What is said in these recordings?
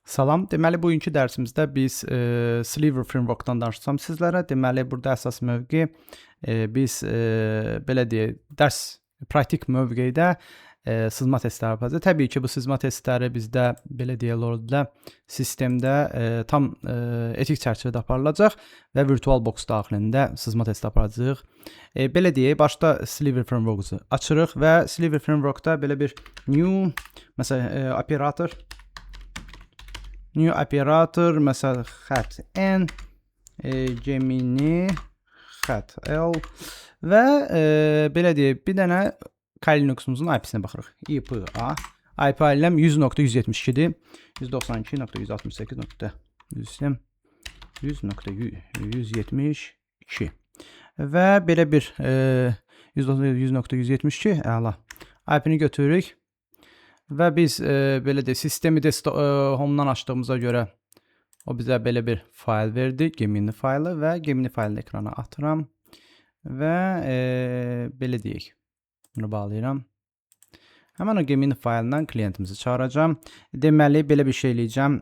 Salam. Deməli, bugünkü dərsimizdə biz Sliver Framework-dan danışacağam sizlərə. Deməli, burada əsas mövqe biz belə deyək, dərs praktik mövqedə sızma testləri aparacağıq. Təbii ki, bu sızma testləri bizdə belə deyək, orada sistemdə tam etik çərçivədə aparılacaq və virtual box daxilində sızma testi aparacağıq. Belə deyək, başda Sliver Framework-u açırıq və Sliver Framework-da belə bir new, məsələn, operator, new operator, məsələn, xətt N, Gemini, xətt L və belə deyək, bir dənə Kali Linux'umuzun IP-sinə baxırıq. IP A. IP ailəm 100.172-dir. 192.168. 100.172 və belə bir 100.172, əla. IP-ni götürürük və biz belə deyək, sistemi home-dan açdığımıza görə o bizə belə bir fayl verdi, Gemini faylı, və Gemini faylını ekrana atıram və belə deyək, bunu bağlayıram. Həmin o Gemini faylından klientimizi çağıracağam. Deməli, belə bir şey eləyəcəm.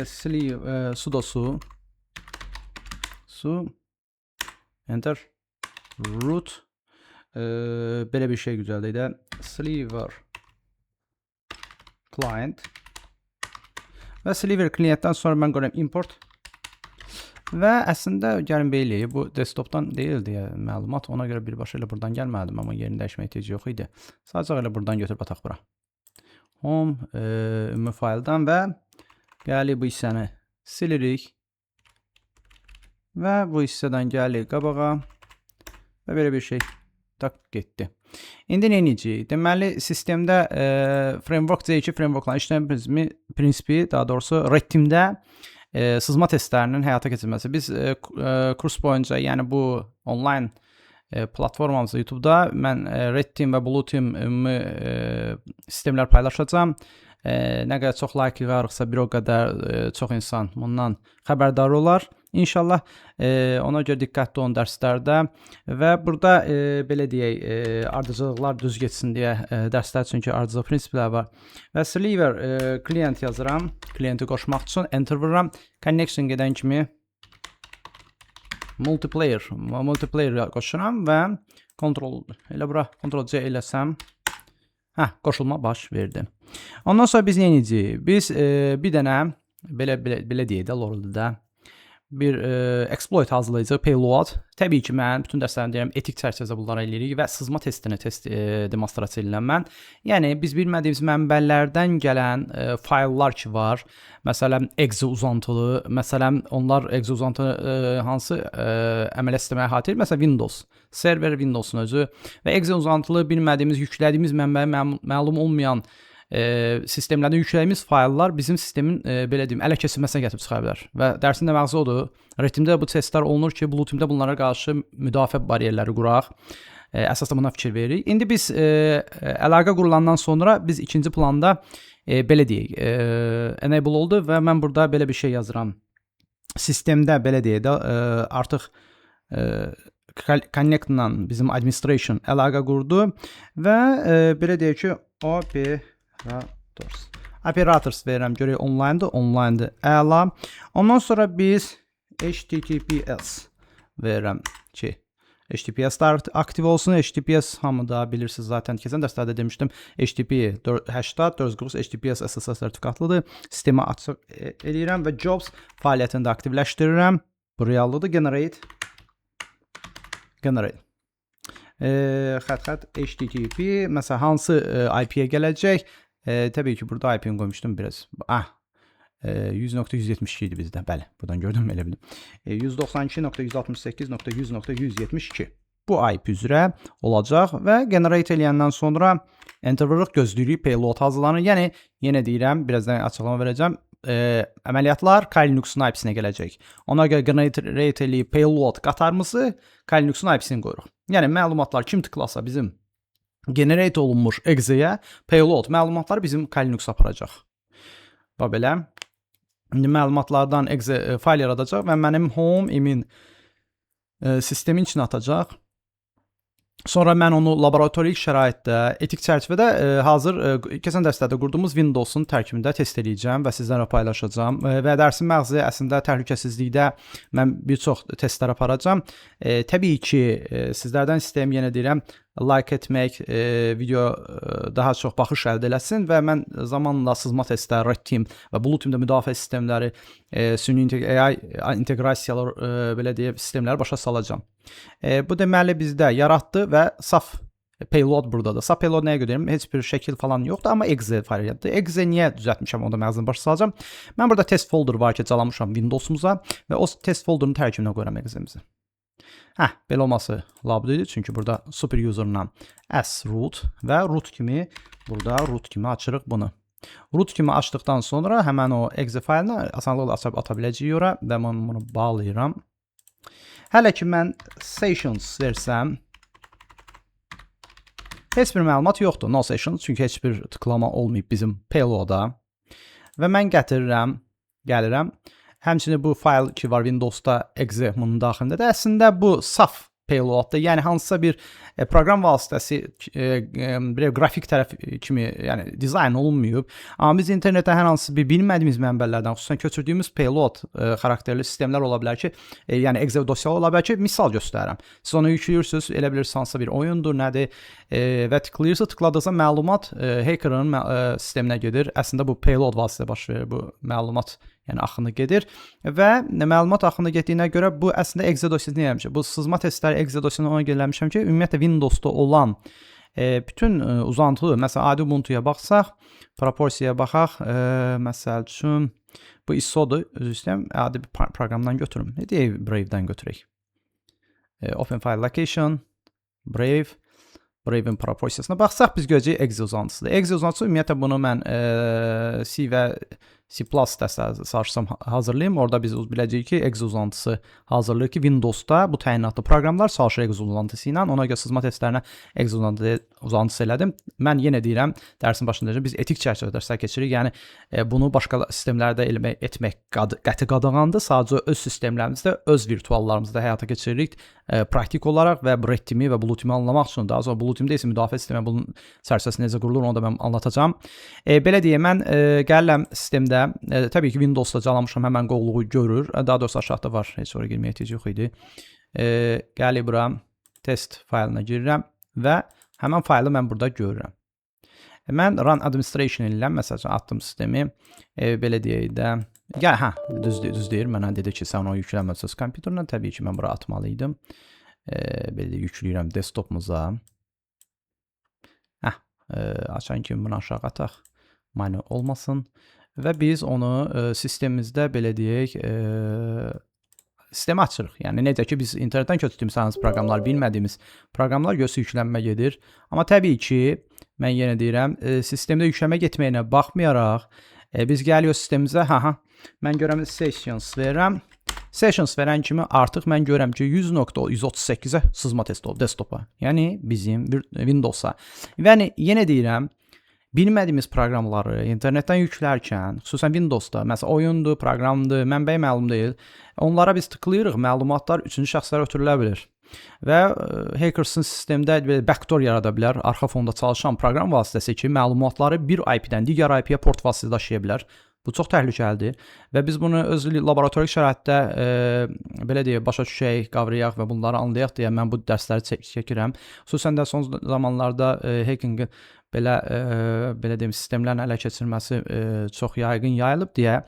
Sleeve, sudo su su enter root, belə bir şey güzəldik də, Sliver client və Sliver klientdən sonra mən qoyuram import və əslində gəlin belə eləyək. Bu desktopdan deyildi ya məlumat. Ona görə birbaşa elə buradan gəlmədim, amma yerini dəyişməyə ehtiyac yox idi. Sadəcə elə buradan götürüb ataq bura. Home, ümumi fayldan və gəlik, bu hissəni silirik və bu hissədən gəlik qabağa və belə bir şey tak getdi. İndi nə edəcəyik? Deməli, sistemdə framework C2 frameworkla işləm prinsipi, daha doğrusu Red Team'də sızma testlərinin həyata keçirilməsi. Biz kurs boyunca, yəni bu onlayn platformamızda YouTube-da mən Red Team və Blue Team ümumi sistemlər paylaşacağam. Nə qədər çox like yığarıqsa, bir o qədər çox insan bundan xəbərdar olar. İnşallah ona görə diqqətli olun dərslərdə və burada belə deyək, ardıcıllıqlar düz getsin deyə dərslər, çünki ardıcıl prinsiplər var. Və Sliver client yazıram. Klienti qoşmaq üçün enter vururam. Connection gedən kimi multiplayer qoşuram və kontrol elə bura Ctrl C eləsəm, hə, qoşulma baş verdi. Ondan sonra biz nə edəcəyik? Biz bir dənə belə deyək də, Lorel'da bir exploit hazırlayacaq, payload. Təbii ki, mən bütün dərslərimdə deyirəm, etik çərçivədə bunları eləyirik və sızma testini demonstrasiya eləyirəm mən. Yəni biz bilmədiyimiz mənbələrdən gələn fayllar ki var. Məsələn, exe uzantılı, məsələn, onlar exe uzantılı hansı əməliyyat sistemi əhatə edir? Məsələn, Windows server, Windows-un özü və exe uzantılı bilmədiyimiz, yüklədiyimiz mənbəyə məlum olmayan sistemlərdən yüklədiyimiz fayllar bizim sistemin belə deyim, ələ keçirməsinə gətirib çıxara bilər. Və dərsin də məğzi odur. Red Team-də bu testlər olunur ki, Blue Team-də bunlara qarşı müdafiə baryerləri quraq. Əsasda buna fikir veririk. İndi biz əlaqə qurulandan sonra biz ikinci planda belə deyək, enable oldu və mən burada belə bir şey yazıram. Sistemdə belə deyək də, artıq connect-la bizim administration əlaqə qurdu və belə deyək ki, operators. Operators verirəm, görək onlinedır, onlinedır. Əla. Ondan sonra biz HTTPS verirəm ki, HTTPS da aktiv olsun. HTTPS hamı da bilirsiniz zaten. Keçən dərslərdə demişdim. HTTP 80 440 HTTPS SSL sertifikatlıdır. Sistemi açıq eləyirəm və jobs fəaliyyətini də aktivləşdirirəm. Bu reallıdır. Generate. Generate. Xətt xətt HTTP, məsələn, hansı IP-yə gələcək? Təbii ki, burada IP-ni qoymuşdum biraz. Ah, 100.172 idi bizdə. Bəli, buradan gördüm, elə bildim. 192.168.100.172 bu IP üzrə olacaq və generate eləyəndən sonra enter vururuq, gözləyirik, payload hazırlanır. Yəni yenə deyirəm, birazdan açıqlama verəcəm. Əməliyyatlar Kali Linux-un IP-sinə gələcək. Ona görə generate eləyib payload qatarımızı Kali Linux-un IP-sini qoyuruq. Yəni məlumatlar kim tıklasa bizim generate olunmuş exe-yə, payload məlumatları bizim Kali Linux aparacaq. Bax belə. İndi məlumatlardan exe fayl yaradacaq və mənim home imin sistemin içinə atacaq. Sonra mən onu laboratorik şəraitdə, etik çərçivədə hazır keçən dərslərdə qurduğumuz Windows-un tərkibində test eləyəcəm və sizlərlə paylaşacağam. Və dərsin məğzi əslində təhlükəsizlikdə mən bir çox testlər aparacağam. Təbii ki, sizlərdən istəyim, yenə deyirəm, like etmək, video daha çox baxış əldə eləsin və mən zamanla sızma testləri, Red Team və Blue Teamdə müdafiə sistemləri, süni AI inteqrasiyalar, belə deyək, sistemləri başa salacağam. Bu deməli bizdə yaratdı və saf payload buradadır. Saf payload nəyə görə deyirəm? Heç bir şəkil falan yoxdur, amma exe fayl yaratdı. Exe niyə düzəltmişəm, onu da məğzini başa salacağam. Mən burada test folder var ki, calamışam Windows-umuza və o test folderinin tərkibinə qoyuram exe-mizi. Hə, belə olması labud idi. Çünki burada super user'la s root və root kimi burada root kimi açırıq bunu. Root kimi açdıqdan sonra həmən o exe faylını asanlıqla açıb ata biləcəyik ora və mən bunu bağlayıram. Hələ ki mən sessions versəm, heç bir məlumat yoxdur. No sessions, çünki heç bir tıklama olmayıb bizim payloada. Və mən gətirirəm, gəlirəm. Həmçinin bu fayl ki var Windows-da exe bunun daxilində də əslində bu saf payloaddır. Yəni hansısa bir proqram vasitəsi bir qrafik tərəf kimi, yəni dizayn olunmayıb. Amma biz internetdə hər hansı bir bilmədiyimiz mənbələrdən, xüsusən köçürdüyümüz payload xarakterli sistemlər ola bilər ki, yəni Excel dosyaları ola bilər ki, misal göstərirəm. Siz onu yükləyürsünüz, elə bilirsiniz hansısa bir oyundur, nədir və tıklayırsınız, tıkladıqda məlumat hackerın sisteminə gedir. Əslində bu payload vasitəsilə baş verir bu məlumat, yəni axını gedir və məlumat axını getdiyinə görə bu əslində Excel dosyasını eləmişəm. Bu sızma testləri Excel dosyasını ona görə eləmişəm ki, ümumiyyətlə Windows-da olan bütün uzantılı, məsələn adi Ubuntu-ya baxsaq, proporsiyaya baxaq, məsəl üçün bu ISO-dur, üzr istəyirəm, adi bir proqramdan götürüm. Ne deyək, Brave-dən götürək. Open File Location, Brave, Brave-in proporsiyasına baxsaq biz görəcəyik Excel uzantısıdır. Excel uzantısı ümumiyyətlə bunu mən C və C+ dərsləri çalışsam hazırlayım. Orada biz biləcəyik ki, Excel uzantısı hazırlayır ki, Windows-da bu təyinatlı proqramlar çalışır Excel uzantısı ilə. Ona görə sızma testlərinə Excel uzantısı elədim. Mən yenə deyirəm, dərsin başında deyirəm, biz etik çərçivədə dərslər keçiririk. Yəni bunu başqa sistemlərdə etmək qəti qadağandır. Sadəcə öz sistemlərimizdə, öz virtuallarımızda həyata keçiririk praktik olaraq və Red Team-i və Blue Team-i anlamaq üçün. Daha sonra Blue Team-də isə müdafiə sistemi bunun çərçivəsi necə qurulur, onu da mən anlatacağam. Belə deyim, mən gəlirəm sistemdə, təbii ki, Windows-da calamışam, həmən qovluğu görür. Daha doğrusu aşağıda var, heç oraya girməyə ehtiyac yox idi. Gəlir bura, test faylına girirəm və həmən faylı mən burada görürəm. Mən run administration eləyirəm, məsəl üçün atdım sistemi, belə deyək də, gəl, hə, düz, düz deyir, mənə dedi ki, sən onu yükləməlisən kompüterlə, təbii ki, mən bura atmalı idim. Belə də yükləyirəm desktopumuza. Hə, açan kimi bunu aşağı ataq, mane olmasın. Və biz onu sistemimizdə belə deyək, sistemi açırıq. Yəni necə ki biz internetdən köçürdüyümüz hansı proqramlar, bilmədiyimiz proqramlar göz yüklənmə gedir. Amma təbii ki, mən yenə deyirəm, sistemdə yüklənmə getməyinə baxmayaraq, biz gəliyoruz sistemimizə, ha, mən görürəm sessions verirəm. Sessions verən kimi artıq mən görürəm ki, 100.138-ə sızma testi oldu desktopa. Yəni bizim Windows-a. Yəni yenə deyirəm, bilmədiyimiz proqramları internetdən yüklərkən, xüsusən Windows-da, məsələn oyundur, proqramdır, mənbəyi məlum deyil. Onlara biz tıklayırıq, məlumatlar üçüncü şəxslərə ötürülə bilər. Və hackersın sistemdə belə backdoor yarada bilər, arxa fonda çalışan proqram vasitəsi ki, məlumatları bir IP-dən digər IP-yə port vasitəsilə daşıya bilər. Bu çox təhlükəlidir və biz bunu öz laboratorik şəraitdə belə deyək, başa düşək, qavrayaq və bunları anlayaq deyə mən bu dərsləri çəkirəm. Xüsusən də son zamanlarda hackingin belə deyim, sistemlərin ələ keçirilməsi çox yayğın yayılıb deyə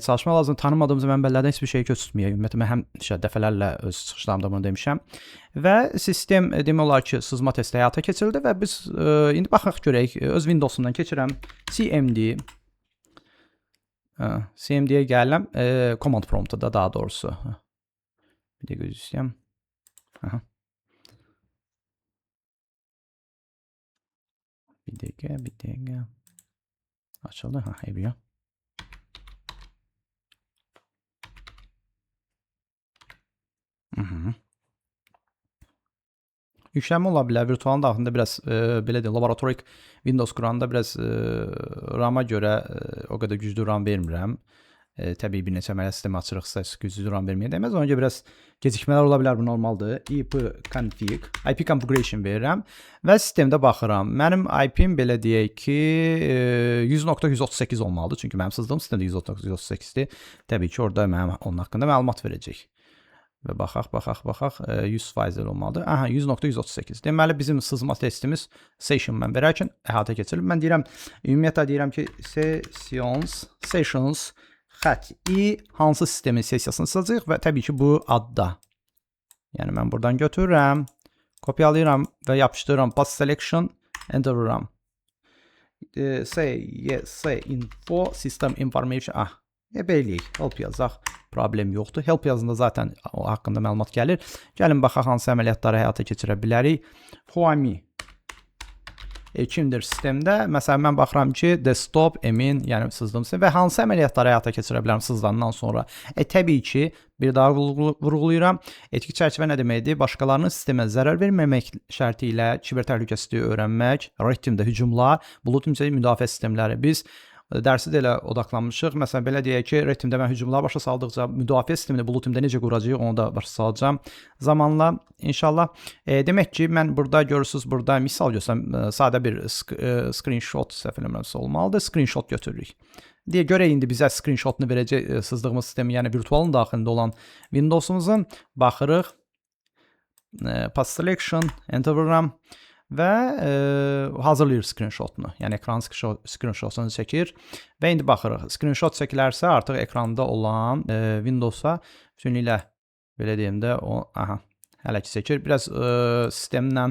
çalışmaq lazım. Tanımadığımız mənbələrdən heç bir şey köçürtməyək. Ümumiyyətlə mən həmişə dəfələrlə öz çıxışlarımda bunu demişəm. Və sistem demək olar ki, sızma testi həyata keçirildi və biz indi baxaq görək, öz Windows-umdan keçirəm CMD. CMD-yə gəlirəm, command prompt-a da daha doğrusu. Bir dəqiqə üzr istəyirəm. Aha. Bir dəqiqə, bir dəqiqə. Açıldı. Ha, here we go. Yüklənmə ola bilər. Virtualın daxilində biraz, belə deyim, laboratorik Windows quranda biraz RAM-a görə o qədər güclü RAM vermirəm. Təbii bir neçə əməliyyat sistemi açırıqsa güclü RAM verməyə dəyməz. Ona görə biraz gecikmələr ola bilər, bu normaldır. Ipconfig, IP configuration verirəm və sistemdə baxıram. Mənim IP-m belə deyək ki, 100.138 olmalıdır. Çünki mənim sızdığım sistemdə 100.138-dir. Təbii ki, orada mənim onun haqqında məlumat verəcək. Və baxaq, baxaq, baxaq, 100% elə olmalıdır. Aha, 100.138. Deməli bizim sızma testimiz session mən verərkən əhatə keçirilib. Mən deyirəm, ümumiyyətlə deyirəm ki, sessions xətt i hansı sistemin sessiyasını sızacağıq və təbii ki, bu adda. Yəni mən buradan götürürəm, kopyalayıram və yapışdırıram. Paste selection, enter vururam. S, Y, S, info, system information. Ah, belə eləyək. Help yazaq. Problem yoxdur. Help yazında zaten o haqqında məlumat gəlir. Gəlin baxaq hansı əməliyyatları həyata keçirə bilərik. Whoami kimdir sistemdə? Məsələn, mən baxıram ki, desktop, emin, yəni sızdığım sistem və hansı əməliyyatları həyata keçirə bilərəm sızdandan sonra? Təbii ki, bir daha vurğulayıram. Etik çərçivə nə deməkdir? Başqalarının sistemə zərər verməmək şərti ilə kiber təhlükəsizliyi öyrənmək, Red Team-də hücumlar, Blue Team isə müdafiə sistemləri. Biz dərsi də elə odaqlanmışıq. Məsələn, belə deyək ki, Red Team-də mən hücumlar başa saldıqca müdafiə sistemini Blue Team-də necə quracağıq, onu da başa salacağam zamanla inşallah. Demək ki, mən burada görürsüz, burada misal göstərəm, sadə bir screenshot, səhv eləmirəmsə olmalıdır. Screenshot götürürük. Deyə görək indi bizə screenshotunu verəcək sızdığımız sistemi, yəni virtualın daxilində olan Windows-umuzun baxırıq. Paste selection, enter vururam və hazırlayır screenshotunu. Yəni ekran screenshotunu çəkir və indi baxırıq. Screenshot çəkilərsə artıq ekranda olan Windows-a bütünlüklə belə deyim də o, aha, hələ ki çəkir. Biraz sistemlə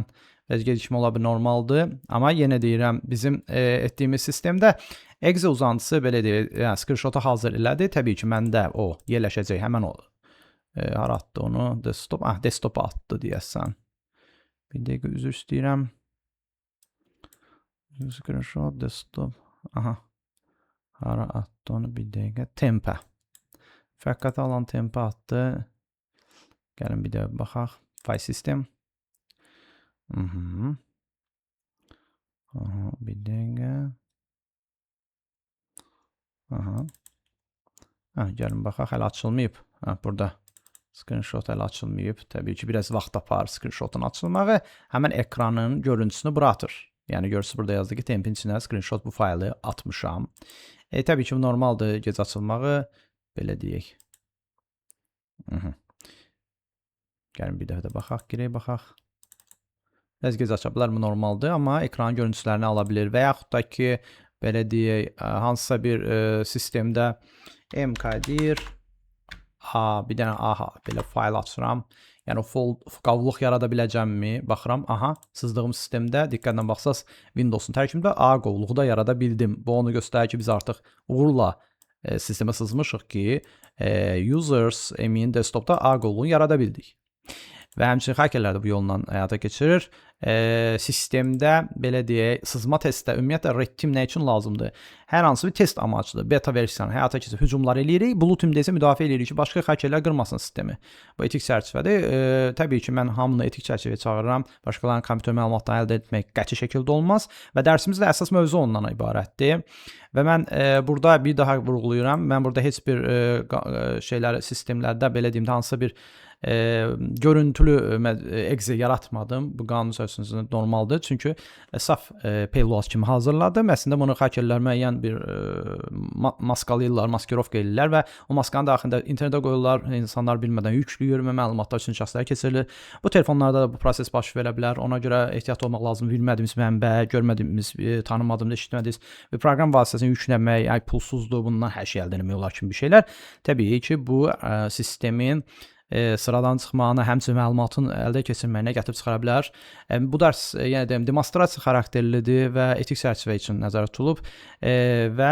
biraz gecikmə ola bilər, normaldır. Amma yenə deyirəm, bizim etdiyimiz sistemdə exe uzantısı belə deyək, yəni screenshotu hazır elədi. Təbii ki, məndə o yerləşəcək həmin o hara atdı onu? Desktop. Ah, desktopa atdı deyəsən. Bir dəqiqə, üzr istəyirəm. Screenshot, desktop. Aha. Hara atdı onu, bir dəqiqə. Temp-ə. Fəqət alan temp-ə atdı. Gəlin bir də baxaq. File system. Aha, bir dəqiqə. Aha. Ha, gəlin baxaq, hələ açılmayıb. Ha, burada screenshot hələ açılmayıb. Təbii ki, biraz vaxt apar screenshotun açılmağı. Həmin ekranın görüntüsünü bura atır. Yəni görürsünüz, burada yazdı ki, tempin içinə screenshot bu faylı atmışam. Təbii ki, bu normaldır gec açılmağı. Belə deyək. Gəlin bir dəfə də baxaq, girək baxaq. Biraz gec aça bilər, bu normaldır, amma ekranın görüntülərini ala bilir və yaxud da ki, belə deyək, hansısa bir sistemdə mkdir A, bir dənə A belə fayl açıram. Yəni o qovluq yarada biləcəmmi? Baxıram, aha, sızdığım sistemdə diqqətlə baxsaz Windows-un tərkibində A qovluğu da yarada bildim. Bu onu göstərir ki, biz artıq uğurla sistemə sızmışıq ki, users emin desktopda A qovluğunu yarada bildik. Və həmçinin hakerlər də bu yolla həyata keçirir. Sistemdə belə deyək, sızma testdə ümumiyyətlə Red Team nə üçün lazımdır? Hər hansı bir test amaçlı beta versiyanı həyata keçirib hücumlar eləyirik. Blue Team-də isə müdafiə eləyirik ki, başqa hakerlər qırmasın sistemi. Bu etik çərçivədir. Təbii ki, mən hamını etik çərçivəyə çağırıram. Başqalarının kompüter məlumatlarını əldə etmək qəti şəkildə olmaz və dərsimiz də əsas mövzu ondan ibarətdir. Və mən burada bir daha vurğulayıram. Mən burada heç bir şeylər sistemlərdə belə deyim də hansısa bir görüntülü exe yaratmadım. Bu qanun çərçivəsində normaldır. Çünki saf payload kimi hazırladım. Əslində bunu hakerlər müəyyən bir maskalayırlar, maskirovka eləyirlər və o maskanın daxilində internetə qoyurlar, insanlar bilmədən yükləyir və məlumatlar üçün şəxslərə keçirilir. Bu telefonlarda da bu proses baş verə bilər. Ona görə ehtiyat olmaq lazımdır. Bilmədiyimiz mənbə, görmədiyimiz, tanımadığımız, eşitmədiyimiz bir proqram vasitəsilə yükləmək, ay pulsuzdur, bundan hər şey əldə etmək olar kimi bir şeylər. Təbii ki, bu sistemin sıradan çıxmağına, həmçinin məlumatın əldə keçirməyinə gətirib çıxara bilər. Bu dərs yenə deyim, demonstrasiya xarakterlidir və etik çərçivə üçün nəzərdə tutulub və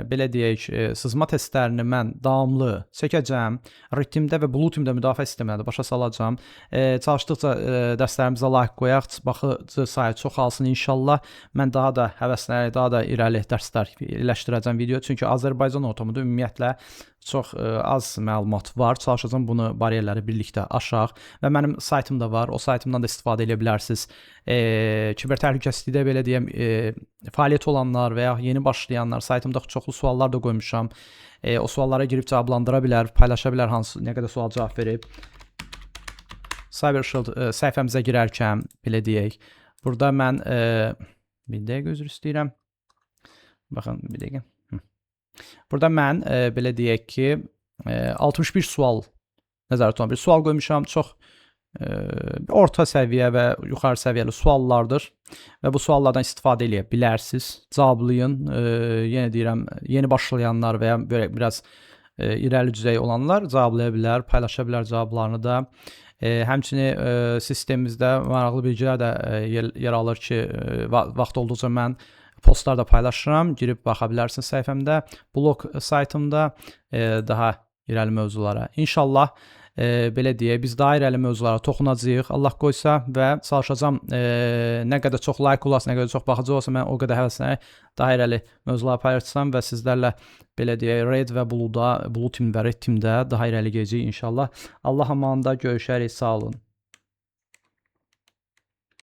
belə deyək, sızma testlərini mən davamlı çəkəcəm. Red Team-də və Blue Team-də müdafiə sistemlərində başa salacağam. Çalışdıqca dərslərimizə like qoyaq, baxıcı sayı çoxalsın inşallah. Mən daha da həvəslənərək, daha da irəli dərslər yerləşdirəcəm video. Çünki Azərbaycan ortamında ümumiyyətlə çox az məlumat var. Çalışacağam bunu Bunu bariyerləri birlikdə aşaq və mənim saytım da var. O saytımdan da istifadə edə bilərsiniz. Kiber təhlükəsizlikdə belə deyəm, fəaliyyət olanlar və ya yeni başlayanlar saytımda çoxlu suallar da qoymuşam. O suallara girib cavablandıra bilər, paylaşa bilər hansı nə qədər sual cavab verib. Cyber Shield səhifəmizə girərkən belə deyək. Burada mən bir dəqiqə üzr istəyirəm. Baxın, bir dəqiqə. Burada mən belə deyək ki, 61 sual nəzərdə tutan bir sual qoymuşam. Çox orta səviyyə və yuxarı səviyyəli suallardır və bu suallardan istifadə eləyə bilərsiniz. Cavablayın. Yenə deyirəm, yeni başlayanlar və ya belə biraz irəli düzey olanlar cevablaya bilər, paylaşa bilər cavablarını da. Həmçinin sistemimizdə maraqlı bilgilər də yer alır ki, vaxt olduqca mən postlar da paylaşıram. Girib baxa bilərsiniz səhifəmdə, blog saytımda daha irəli mövzulara. İnşallah belə deyək, biz daha irəli mövzulara toxunacağıq. Allah qoysa və çalışacağam nə qədər çox like olarsa, nə qədər çox baxıcı olsa, mən o qədər həvəslənərək daha irəli mövzular paylaşacağam və sizlərlə belə deyək, Red və Blue-da, Blue Team və Red Team-də daha irəli gedəcəyik inşallah. Allah amanında görüşərik. Sağ olun.